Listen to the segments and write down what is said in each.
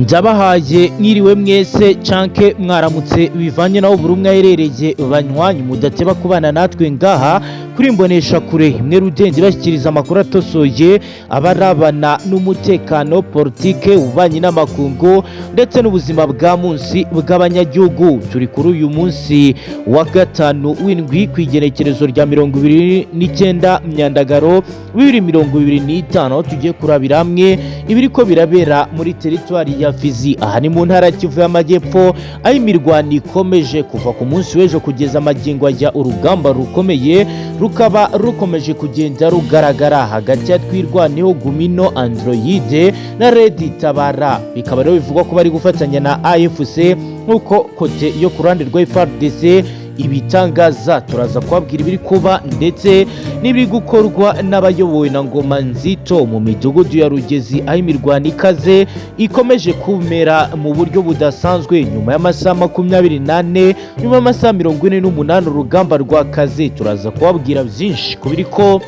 Ndabahaye mwiriwe mwese canke mwaramutse, bivanye naho buri umwe aherereye. Banywanyi mudateba kubana natwe ngaha kuri Imbonesha Kure imwe rudende, bashyikiriza amakuru atosoye abarabana n'umutekano, politike, ububanyi n'amakungu ndetse n'ubuzima bwa munsi bw'abanyagihugu. Turi kuri uyu munsi wa gatanu w'indwi, ku igenekerezo rya 29 Myandagaro 2025, aho tugiye kurabira hamwe ibiriko birabera muri teritwari ya Fizi. Aha ni mu ntara ya Kivu y'Amajyepfo, aho imirwano ikomeje kuva ku munsi w'ejo kugeza amagingo aya. Urugamba rukomeye rukaba rukomeje kugenda rugaragara hagati ya Twirwaneho, Gumino, Androide na Red Tabara. Bikaba rero bivugwa ko bari gufatanya na AFC, nk'uko côté yo ku ruhande rwa FARDC ibitangaza. Turaza kubabwira ibiri kuba ndetse n'ibiri gukorwa n'abayobowe na Ngoma Nzito mu midugudu ya Rugezi, aho imirwano ikaze ikomeje kumera mu buryo budasanzwe nyuma y'amasaha 24, nyuma y'amasaha 48 urugamba rwakaze. Turaza kubabwira byinshi ku biriko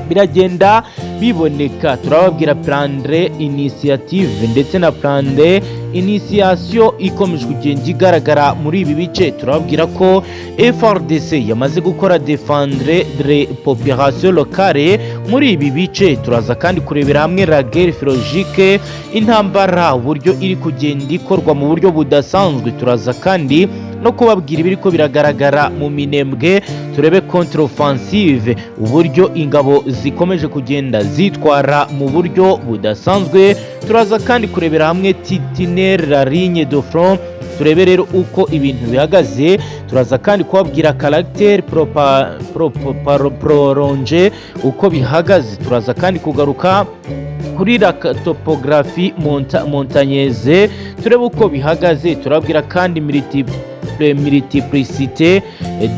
biragenda biboneka. Turababwira prendre initiative ndetse na prendre initiation ikomeje kugenda igaragara muri ibi bice. Turababwira ko FARDC yamaze gukora défendre de population locale muri ibi bice. Turaza kandi kurebera hamwe la guerre philologique, intambara uburyo iri kugenda ikorwa mu buryo budasanzwe. Turaza kandi no kubabwira ibiriko biragaragara mu Minembwe, turebe contre-offensive, uburyo ingabo zikomeje kugenda zitwara mu buryo budasanzwe. Turaza kandi kurebera hamwe tenir la ligne de front, turebe rero uko ibintu bihagaze. Turaza kandi kubabwira caractère prolongé, uko bihagaze. Turaza kandi kugaruka kuri la topographie montagneuse, turebe uko bihagaze. Turabwira kandi multiplicité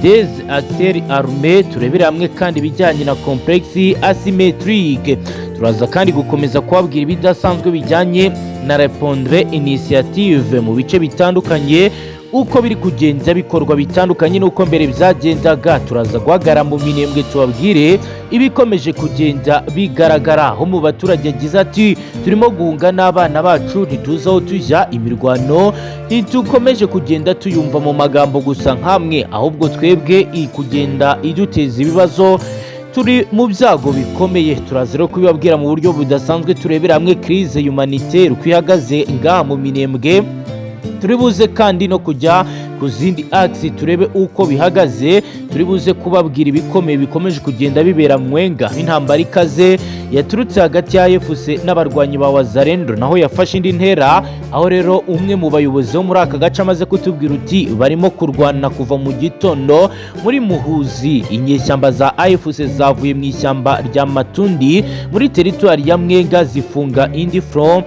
des acteurs armés, turebere hamwe kandi ibijyanye na complexe asymétrique. Turaza kandi gukomeza kubabwira ibidasanzwe bijyanye na répondre initiative mu bice bitandukanye, uko biri kugenda bikorwa bitandukanye n'uko mbere byagendaga. Turaza guhagarara mu Minembwe, tubabwire ibikomeje kugenda bigaragara, aho mu baturage agize ati: "Turimo guhunga n'abana bacu, ntituzi aho tujya. Imirwano ntitukomeje kugenda tuyumva mu magambo gusa nkamwe, ahubwo twebwe iri kugenda iduteza ibibazo, turi mu byago bikomeye." Turaza rero kubibabwira mu buryo budasanzwe, turebera hamwe crise humanitaire uko ihagaze ngaha mu Minembwe. Turi buze kandi no kujya ku zindi axes, turebe uko bihagaze. Turi buze kubabwira ibikomeye bikomeje kugenda bibera Mwenga, intambara ikaze yaturutse hagati ya AFC n'abarwanyi ba Wazalendo, naho yafashe indi ntera, aho rero umwe mu bayobozi bo muri aka gace amaze kutubwira uti: "Barimo kurwana kuva mu gitondo muri Muhuzi. Inyeshyamba za AFC zavuye mu ishyamba rya Matundi muri teritwari ya Mwenga, zifunga indi front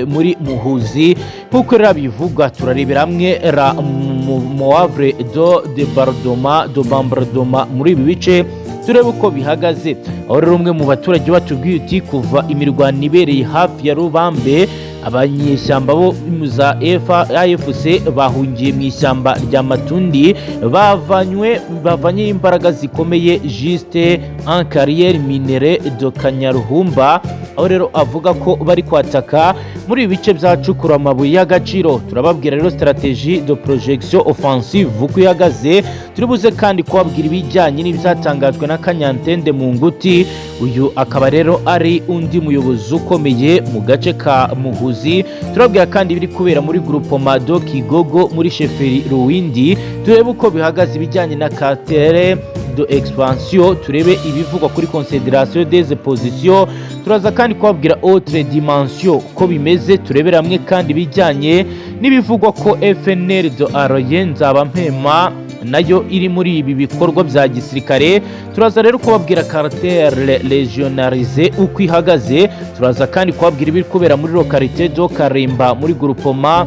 muri Muhuzi," nk'uko rero bivuga. Turarebera hamwe la manœuvre de bombardement, de bombardement muri ibi bice, turebe uko bihagaze, aho rero umwe mu baturage batubwiye uti: "Kuva imirwano ibereye hafi ya Rubambe, abanyeshyamba bo za AFC bahungiye mu ishyamba rya Matundi, bavanywe bavanye imbaraga zikomeye juste en carrière minière de Kanyaruhumba," aho rero avuga ko bari kwataka muri ibi bice byacukura amabuye y'agaciro. Turababwira rero stratégie de projection offensive uko ihagaze. Turi buze kandi kubabwira ibijyanye n'ibyatangajwe na Kanyantende mu Nguti, uyu akaba rero ari undi muyobozi ukomeye mu gace ka Muhuzi. Turababwira kandi ibiri kubera muri groupement de Kigogo muri chefferie Ruwindi, turebe uko bihagaze ibijyanye na caractère de expansion, turebe ibivugwa kuri considération des positions. Turaza kandi kubabwira autre dimension uko bimeze, turebere hamwe kandi ibijyanye n'ibivugwa ko FNL de Aroye Nzabampema nayo iri muri ibi bikorwa bya gisirikare. Turaza rero kubabwira caractère régionalisé uko ihagaze. Turaza kandi kubabwira ibiri kubera muri localité de Karemba muri groupement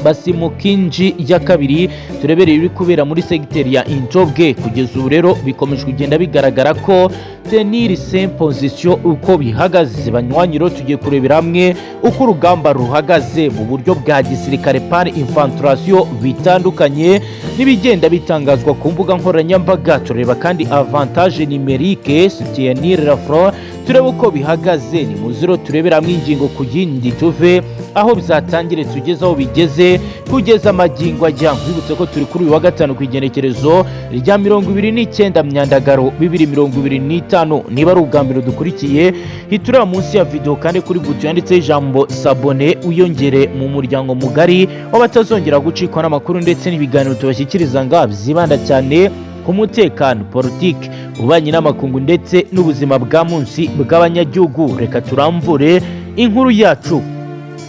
Basimukinji ya kabiri, turebere ibiri kubera muri segiteri ya Intobwe. Kugeza ubu rero bikomeje kugenda bigaragara ko tenir ses positions uko bihagaze. Banywanyi rero, tugiye kurebera hamwe uko urugamba ruhagaze mu buryo bwa gisirikare par infiltration, bitandukanye n'ibigenda bitangazwa ku mbuga nkoranyambaga. Tureba kandi avantage numérique, soutenir la front. Turebe uko bihagaze. Ni muziro turebera hamwe ingingo ku yindi, tuve aho bizatangire tugeze aho bigeze kugeza amagingo ajya. Nkwibutse ko turi kuri uyu wa gatanu ku igenekerezo rya 29 Myandagaro 2025. Niba ari ubwa mbere dukurikiye, hita ureba munsi ya video kandi kuri buto yanditseho ijambo "s'abonner", wiyongere mu muryango mugari w'abatazongera gucikwa n'amakuru ndetse n'ibiganiro tubashyikiriza ngaha byibanda cyane ku mutekano, politiki, ububanyi n'amakungu ndetse n'ubuzima bwa munsi bw'abanyagihugu. Reka turamvure inkuru yacu.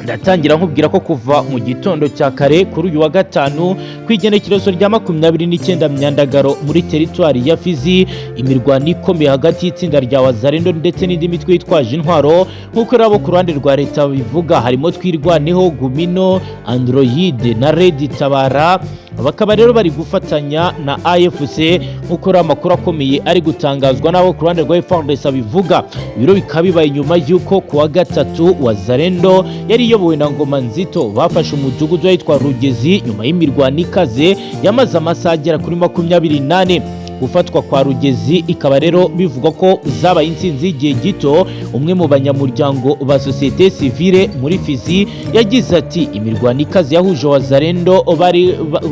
Ndatangira nkubwira ko kuva mu gitondo cya kare kuri uyu wa gatanu ku igenekerezo rya 29 Myandagaro, muri teritwari ya Fizi, imirwano ikomeye hagati y'itsinda rya Wazalendo ndetse n'indi mitwe yitwaje intwaro, nk'uko rero abo ku ruhande rwa leta bivuga, harimo Twirwaneho, Gumino, Android na Red Tabara, bakaba rero bari gufatanya na AFC, nk'uko rero amakuru akomeye ari gutangazwa n'abo ku ruhande rwa FARDC abivuga. Ibiro bikaba bibaye nyuma y'uko ku wa gatatu Wazalendo yari iyobowe na Ngoma Nzito bafashe umudugudu witwa Rugezi nyuma y'imirwano ikaze yamaze amasaha agera kuri 24. Gufatwa kwa Rugezi ikaba rero bivugwa ko zabaye intsinzi y'igihe gito. Umwe mu banyamuryango ba sosiyete sivile muri Fizi yagize ati: "Imirwano ikaze yahuje Wazalendo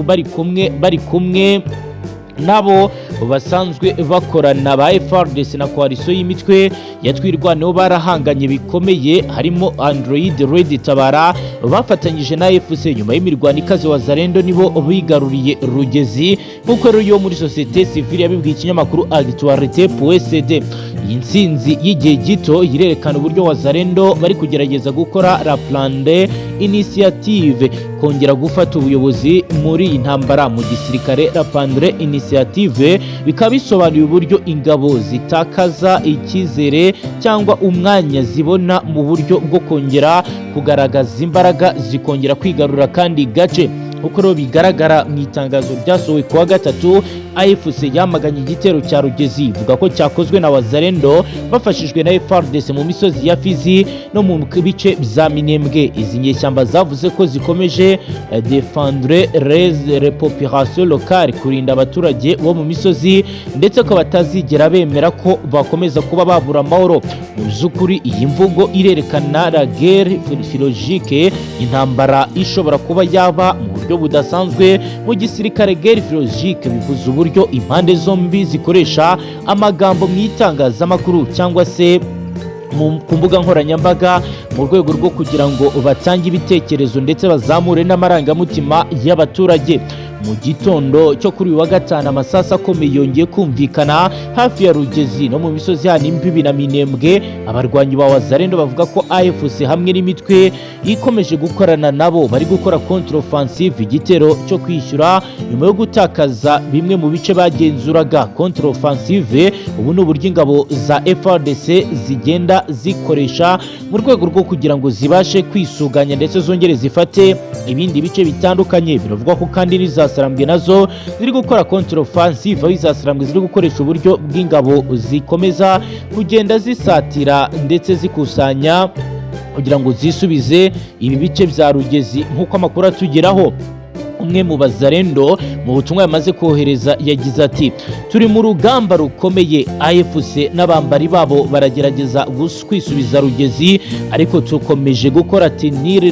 bari kumwe nabo basanzwe bakorana ba FARDC na coalition y'imitwe ya Twirwaneho. Barahanganye bikomeye, harimo Android, Red Tabara bafatanyije na AFC. Nyuma y'imirwano ikaze, Wazalendo nibo bigaruriye Rugezi", nk'uko rero yo muri sosiyete sivile yabibwiye ikinyamakuru Actualité.cd. Iyi ntsinzi y'igihe gito irerekana uburyo Wazalendo bari kugerageza gukora reprendre initiative, kongera gufata ubuyobozi muri iyi ntambara. Mu gisirikare, reprendre initiative bikaba bisobanuye uburyo ingabo zitakaza icyizere cyangwa umwanya zibona mu buryo bwo kongera kugaragaza imbaraga, zikongera kwigarura kandi gace. Uko rero bigaragara mu itangazo ryasohowe kuwa gatatu, AFC yamaganye igitero cya Rugezi, ivuga ko cyakozwe na Wazalendo bafashijwe na FARDC mu misozi ya Fizi no mu bice bya Minembwe. Izi nyeshyamba zavuze ko zikomeje défendre les populations locales, kurinda abaturage bo mu misozi, ndetse ko batazigera bemera ko bakomeza kuba babura amahoro. Mu by'ukuri iyi mvugo irerekana la guerre psychologique, intambara ishobora kuba yaba mu buryo budasanzwe. Mu gisirikare, guerre psychologique bivuze uburyo impande zombi zikoresha amagambo mu itangazamakuru cyangwa se ku mbuga nkoranyambaga mu rwego rwo kugira ngo batange ibitekerezo ndetse bazamure n'amarangamutima y'abaturage. Mu gitondo cyo kuri uyu wa gatanu, amasasu akomeye yongeye kumvikana hafi ya Rugezi no mu misozi hana imbibi na Minembwe. Abarwanyi ba Wazalendo bavuga ko AFC hamwe n'imitwe ikomeje gukorana nabo bari gukora contre-offensive, igitero cyo kwishyura nyuma yo gutakaza bimwe mu bice bagenzuraga. Contre-offensive ubu ni uburyo ingabo za FARDC zigenda zikoresha mu rwego rwo kugira ngo zibashe kwisuganya ndetse zongere zifate ibindi bice bitandukanye. Biravugwa ko kandi n'iza Sarambwe nazo ziri gukora contre-offensive, aho iza Sarambwe ziri gukoresha uburyo bw'ingabo zikomeza kugenda zisatira ndetse zikusanya kugira ngo zisubize ibi bice bya Rugezi, nk'uko amakuru atugeraho. Umwe mu bazarendo mu butumwa yamaze kohereza yagize ati: "Turi mu rugamba rukomeye. AFC n'abambari babo baragerageza kwisubiza Rugezi, ariko tukomeje gukora tenir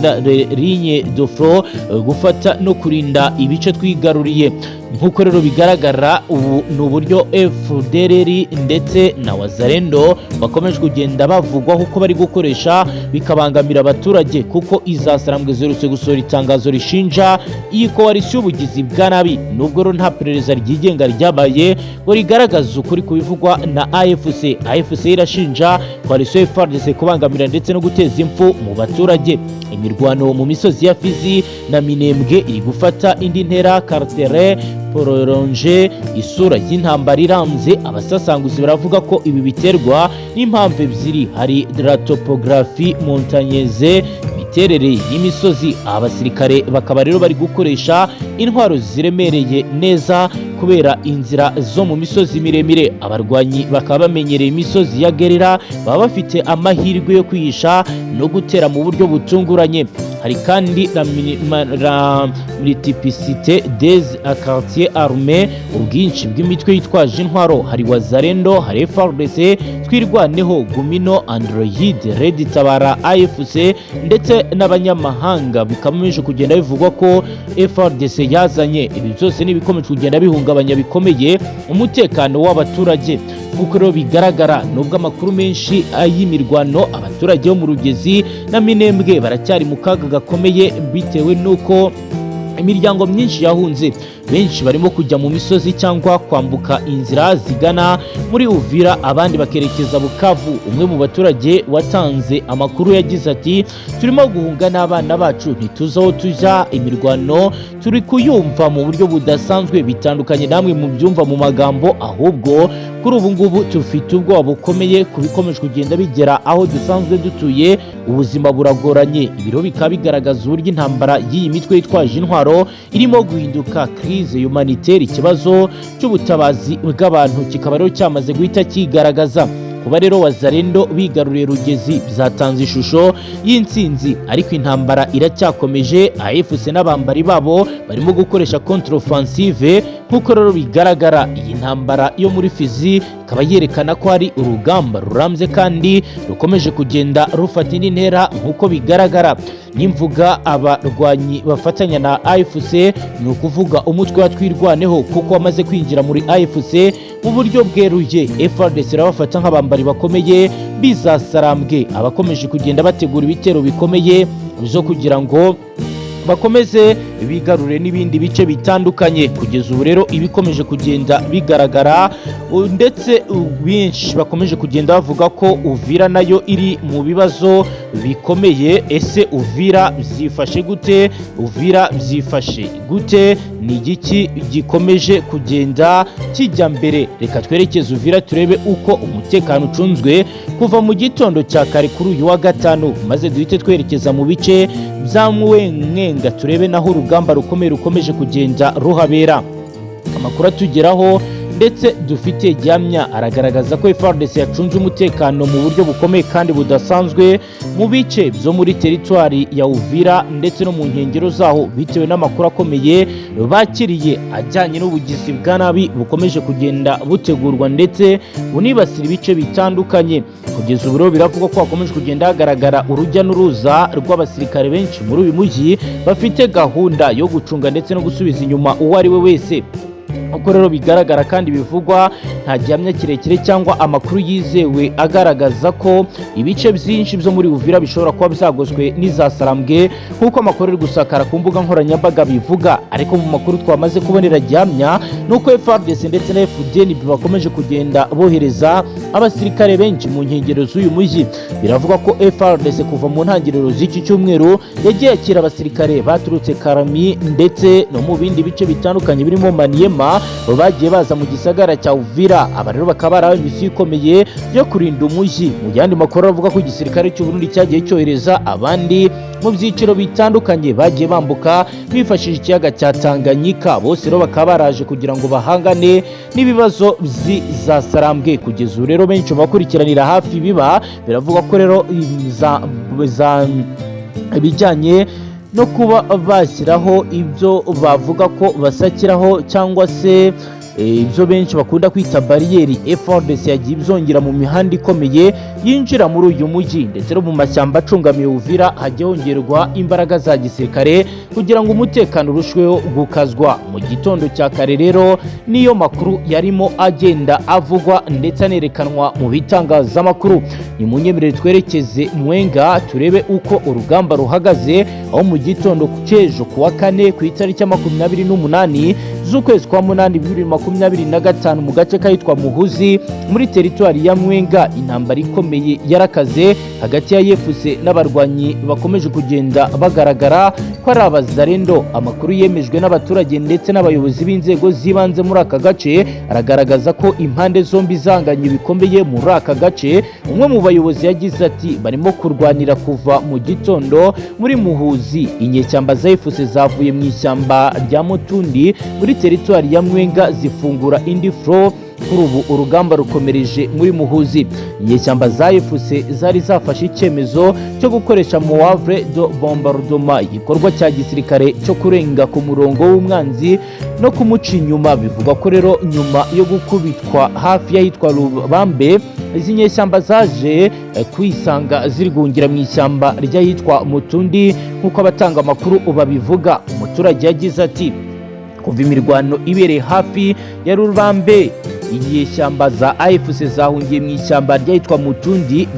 ligne de front, gufata no kurinda ibice twigaruriye." Nk'uko rero bigaragara, ubu ni uburyo FDLR ndetse na Wazalendo bakomeje kugenda bavugwaho ko bari gukoresha bikabangamira abaturage, kuko izasarambwe ziherutse gusohora itangazo rishinja iyi coalition y'ubugizi bwa nabi, nubwo rero nta perereza ryigenga ryabaye ngo rigaragaze ukuri ku bivugwa na AFC. AFC irashinja coalition FARDC kubangamira ndetse no guteza impfu mu baturage. Imirwano mu misozi ya Fizi na Minembwe iri gufata indi ntera, caractère prolongé, isura y'intambara irambye. Abasasanguzi baravuga ko ibi biterwa n'impamvu ebyiri: hari la topographie montagneuse, imiterere y'imisozi. Abasirikare bakaba rero bari gukoresha Intwaro ziremereye neza kubera inzira zo mu misozi miremire. Abarwanyi bakaba bamenyereye imisozi ya guérilla, baba bafite amahirwe yo kwihisha no gutera mu buryo butunguranye. Hari kandi la multiplicité des quartiers armés, ubwinshi bw'imitwe yitwaje intwaro. Hari Wazalendo, hari FARDC, Twirwaneho, Gumino, Android, Red Tabara, AFC ndetse n'abanyamahanga bikomeje kugenda bivugwa ko FARDC yazanye. Ibi byose ni ibikomeje kugenda bihungabanya bikomeye umutekano w'abaturage. Nk'uko rero bigaragara, nubwo amakuru menshi y'imirwano, abaturage bo mu Rugezi na Minembwe baracyari mu kaga gakomeye bitewe n'uko imiryango myinshi yahunze. Benshi barimo kujya mu misozi cyangwa kwambuka inzira zigana muri Uvira, abandi bakerekeza Bukavu. Umwe mu baturage watanze amakuru yagize ati: "Turimo guhunga n'abana bacu, ntituzi aho tujya. Imirwano turi kuyumva mu buryo budasanzwe, bitandukanye namwe mu byumva mu magambo. Ahubwo kuri ubu ngubu tufite ubwoba bukomeye ku bikomeje kugenda bigera aho dusanzwe dutuye. Ubuzima buragoranye." Ibiro bikaba bigaragaza uburyo intambara y'iyi mitwe yitwaje intwaro irimo guhinduka crise humanitaire, ikibazo cy'ubutabazi bw'abantu kikaba rero cyamaze guhita kigaragaza. Kuba rero Wazalendo bigaruriye Rugezi byatanze ishusho y'intsinzi, ariko intambara iracyakomeje. AFC n'abambari babo barimo gukoresha contre-offensive. Nk'uko rero bigaragara, iyi ntambara yo muri Fizi ikaba yerekana ko hari urugamba rurambye kandi rukomeje kugenda rufata indi ntera. Nk'uko bigaragara, nimvuga abarwanyi bafatanya na AFC, ni ukuvuga umutwe wa Twirwaneho, kuko wamaze kwinjira muri AFC mu buryo bweruye. FARDC irabafata nk'abambari bakomeye bizasarambwe, abakomeje kugenda bategura ibitero bikomeye zo kugira ngo bakomeze bigarure n'ibindi bice bitandukanye. Kugeza ubu rero ibikomeje kugenda bigaragara, ndetse benshi bakomeje kugenda bavuga ko Uvira nayo iri mu bibazo bikomeye. Ese Uvira byifashe gute? Uvira byifashe gute? Ni igiki gikomeje kugenda kijya mbere? Reka twerekeze Uvira turebe uko umutekano ucunzwe kuva mu gitondo cya kare kuri uyu wa gatanu, maze duhite twerekeza mu bice bya Mwenga turebe naho urugamba rukomeye rukomeje kugenda ruhabera. Amakuru atugeraho ndetse dufite gihamya aragaragaza ko FARDC yacunze umutekano mu buryo bukomeye kandi budasanzwe mu bice byo muri teritwari ya Uvira ndetse no mu nkengero zaho, bitewe n'amakuru akomeye bakiriye ajyanye n'ubugizi bwa nabi bukomeje kugenda butegurwa ndetse bunibasira ibice bitandukanye. Kugeza ubu rero biravugwa ko hakomeje kugenda hagaragara urujya n'uruza rw'abasirikare benshi muri uyu mujyi, bafite gahunda yo gucunga ndetse no gusubiza inyuma uwo ari we wese. Uko rero bigaragara kandi bivugwa, nta gihamya kirekire cyangwa amakuru yizewe agaragaza ko ibice byinshi byo muri Uvira bishobora kuba byagoswe n'izasarambwe nk'uko amakuru ari gusakara ku mbuga nkoranyambaga bivuga. Ariko mu makuru twamaze kubonera gihamya ni uko FARDC ndetse na FDNB bakomeje kugenda bohereza abasirikare benshi mu nkengero z'uyu mujyi. Biravugwa ko FARDC kuva mu ntangiriro z'iki cyumweru yagiye yakira abasirikare baturutse Karami ndetse no mu bindi bice bitandukanye birimo Maniema, bagiye baza mu gisagara cya Uvira. Aba rero bakaba barahawe misiyo ikomeye yo kurinda umujyi. Mu yandi makuru avuga ko igisirikare cy'u Burundi cyagiye cyohereza abandi mu byiciro bitandukanye bagiye bambuka bifashishije ikiyaga cya Tanganyika, bose rero bakaba baraje kugira ngo bahangane n'ibibazo by'izasarambwe. Kugeza ubu rero benshi bakurikiranira hafi biba biravuga ko rero za ibijyanye no kuba bashyiraho ibyo bavuga ko basakiraho cyangwa se ibyo benshi bakunda kwita bariyeri, FARDC yagiye ibyongera mu mihanda ikomeye yinjira muri uyu mujyi, ndetse no mu mashyamba acungamiye Uvira hagiye hongerwa imbaraga za gisirikare kugira ngo umutekano urusheho gukazwa. Mu gitondo cya kare rero niyo makuru yarimo agenda avugwa ndetse anerekanwa mu bitangazamakuru. Ni mu nyemerere twerekeze Mwenga turebe uko urugamba ruhagaze, aho mu gitondo cy'ejo kuwa kane ku itariki ya 28 z'ukwezi kwa munani 2025, mu gace kahitwa Muhuzi muri teritwari ya Mwenga, intambara ikomeye yarakaze. hagati ya AFC n'abarwanyi bakomeje kugenda bagaragara ko ari abazarendo. Amakuru yemejwe n'abaturage ndetse n'abayobozi b'inzego z'ibanze muri aka gace aragaragaza ko impande zombi zanganye bikomeye muri aka gace. Umwe mu bayobozi yagize ati: "Barimo kurwanira kuva mu gitondo muri Muhuzi. Inyeshyamba za AFC zavuye mu ishyamba rya Mutundi muri teritwari ya Mwenga zifungura indi front. Kuri ubu urugamba rukomereje muri Muhuzi." Inyeshyamba za AFC zari zafashe icyemezo cyo gukoresha manœuvre de bombardement, igikorwa cya gisirikare cyo kurenga ku murongo w'umwanzi no kumuca inyuma. Bivugwa ko rero nyuma yo gukubitwa hafi y'ahitwa Rubambe, izi nyeshyamba zaje kwisanga ziri guhungira mu ishyamba ry'ahitwa Mutundi, nk'uko abatanga amakuru babivuga. Umuturage yagize ati: "Kuva imirwano ibereye hafi ya Rubambe, inyeshyamba za AFC zahungiye mu ishyamba ryahitwa Mutundi,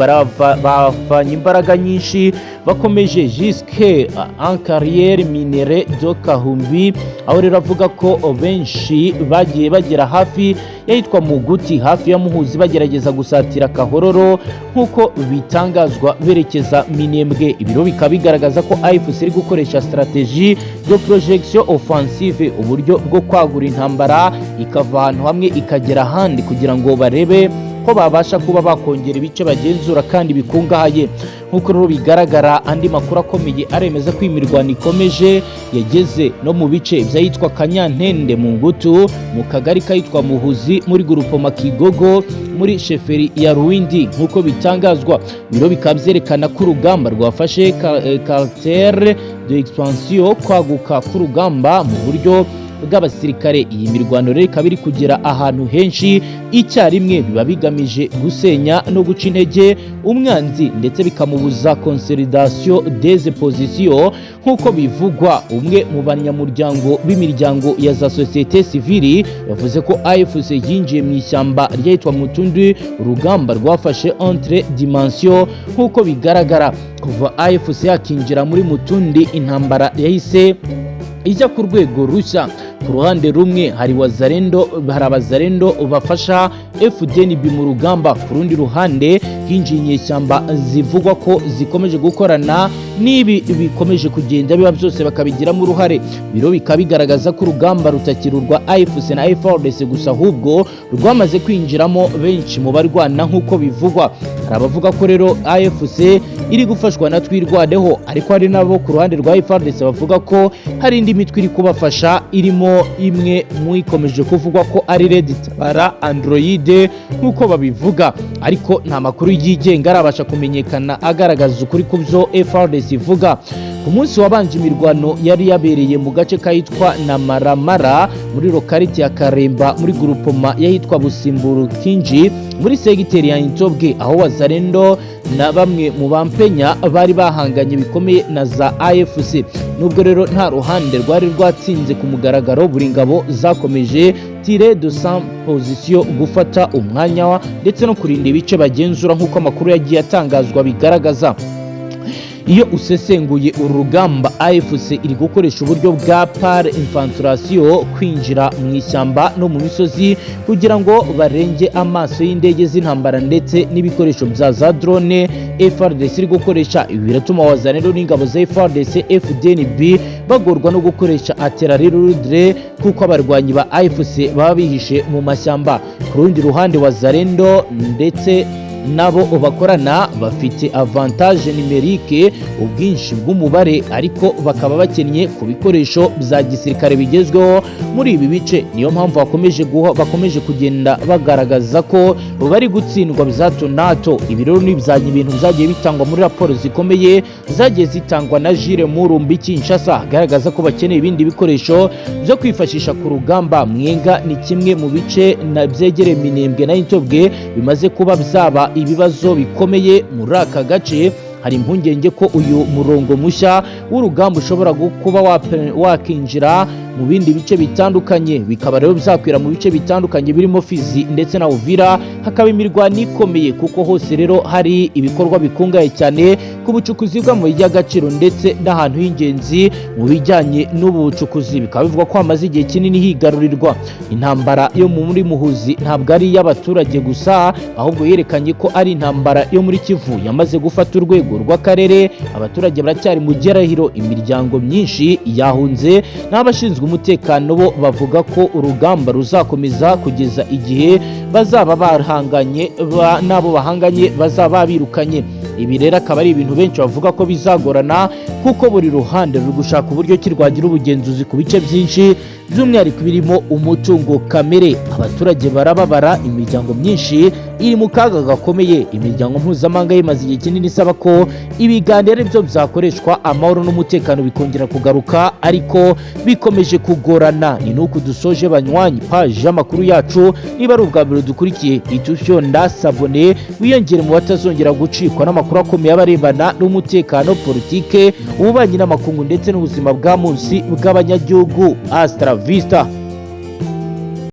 bavanye imbaraga nyinshi, bakomeje jusque en carrière minière de Kahumbi." Aho rero avuga ko benshi bagiye bagera hafi y'ahitwa Muguti, hafi ya Muhuzi, bagerageza gusatira Kahororo, nk'uko bitangazwa, berekeza Minembwe. Ibiro bikaba bigaragaza ko AFC iri gukoresha stratégie de projection offensive, uburyo bwo kwagura intambara ikava ahantu hamwe ikagera ahandi, kugira ngo barebe ko babasha kuba bakongera ibice bagenzura kandi bikungahaye. Nk'uko rero bigaragara, andi makuru akomeye aremeza ko imirwano ikomeje, yageze no mu bice by'ahitwa Kanyantende mu Ngutu, mu kagari kahitwa Muhuzi, muri groupement Kigogo, muri chefferie ya Ruwindi, nk'uko bitangazwa. Biro bikaba byerekana ko urugamba rwafashe caractère de expansion, kwaguka k'urugamba mu buryo bw'abasirikare. Iyi mirwano rero ikaba iri kugera ahantu henshi icyarimwe, biba bigamije gusenya no guca intege umwanzi, ndetse bikamubuza consolidation des positions, nk'uko bivugwa. Umwe mu banyamuryango b'imiryango ya za société civile yavuze ko AFC yinjiye mu ishyamba ryahitwa Mutundi, urugamba rwafashe autre dimension. Nk'uko bigaragara, kuva AFC yakinjira muri Mutundi, intambara yahise ijya ku rwego rushya. Ku ruhande rumwe hari Wazarendo, hari abazarendo bafasha FDNB mu rugamba. Ku rundi ruhande hinjiye inyeshyamba zivugwa ko zikomeje gukorana n'ibi bikomeje kugenda biba byose, bakabigiramo uruhare. Biro bikaba bigaragaza ko urugamba rutakiri urwa AFC na FARDC gusa, ahubwo rwamaze kwinjiramo benshi mu barwana. Nk'uko bivugwa, hari abavuga ko rero AFC iri gufashwa na Twirwaneho, ariko hari nabo ku ruhande rwa FARDC bavuga ko hari indi mitwe iri kubafasha, irimo imwe mu ikomeje kuvugwa ko ari Red Tabara Android, nk'uko babivuga. Ariko nta makuru yigenga arabasha kumenyekana agaragaza ukuri ku byo FARDC ivuga. Ku munsi wabanje, imirwano yari yabereye mu gace kahitwa Namaramara, muri localité ya Karemba, muri groupement y'ahitwa Busimburukinji, muri segiteri ya Intobwe, aho Wazarendo na bamwe mu bampenya bari bahanganye bikomeye na za AFC. Nubwo rero nta ruhande rwari rwatsinze ku mugaragaro, buri ngabo zakomeje tirer de sa position, gufata umwanya ndetse no kurinda ibice bagenzura, nk'uko amakuru yagiye atangazwa bigaragaza. Iyo usesenguye uru rugamba, AFC iri gukoresha uburyo bwa par infiltration, kwinjira mu ishyamba no mu misozi kugira ngo barenge amaso y'indege z'intambara ndetse n'ibikoresho bya za drone FARDC iri gukoresha. Ibi biratuma Wazalendo n'ingabo za FARDC FDNB bagorwa no gukoresha artillerie lourde, kuko abarwanyi ba AFC baba bihishe mu mashyamba. Ku rundi ruhande, Wazalendo ndetse nabo bakorana bafite avantage numérique, ubwinshi bw'umubare, ariko bakaba bakennye ku bikoresho bya gisirikare bigezweho muri ibi bice. Niyo mpamvu bakomeje kugenda bagaragaza ko bari gutsindwa bya hato na hato. Ibi rero ni ibintu byagiye bitangwa muri raporo zikomeye zagiye zitangwa na Jules Murumbi Kinshasa, agaragaza ko bakeneye ibindi bikoresho byo kwifashisha ku rugamba. Mwenga ni kimwe mu bice na byegereye Minembwe na Intobwe bimaze kuba byaba ibibazo bikomeye muri aka gace. Hari impungenge ko uyu murongo mushya w'urugamba ushobora kuba wakinjira mu bindi bice bitandukanye. Bikaba rero byakwira mu bice bitandukanye birimo Fizi ndetse na Uvira, hakaba imirwano ikomeye, kuko hose rero hari ibikorwa bikungahaye cyane ku bucukuzi bw'amabuye y'agaciro ndetse n'ahantu h'ingenzi mu bijyanye n'ubu bucukuzi. Bikaba bivugwa ko hamaze igihe kinini higarurirwa. Intambara yo muri Muhuzi ntabwo ari iy'abaturage gusa, ahubwo yerekanye ko ari intambara yo muri Kivu yamaze gufata urwego rw'akarere. Abaturage baracyari mu gerahiro, imiryango myinshi yahunze, n'abashinzwe umutekano bo bavuga ko urugamba ruzakomeza kugeza igihe bazaba bahanganye n'abo bahanganye bazaba birukanye. Ibi rero akaba ari ibintu benshi bavuga ko bizagorana, kuko buri ruhande ruri gushaka uburyo ki rwagira ubugenzuzi ku bice byinshi, by'umwihariko birimo umutungo kamere. Abaturage barababara, imiryango myinshi iri mu kaga gakomeye. Imiryango mpuzamahanga yimaze igihe kinini isaba ko ibiganiro ari byo byakoreshwa, amahoro n'umutekano bikongera kugaruka, ariko bikomeje kugorana. Ni nuku dusoje, banywanyi, paji y'amakuru yacu. Niba ari ubwa mbere dukurikiye, ihita ufyonda s'abonner, wiyongere mu batazongera gucikwa n'amakuru akomeye abarebana n'umutekano, politike, ububanyi n'amakungu ndetse n'ubuzima bwa munsi bw'abanyagihugu. Hasta la vista.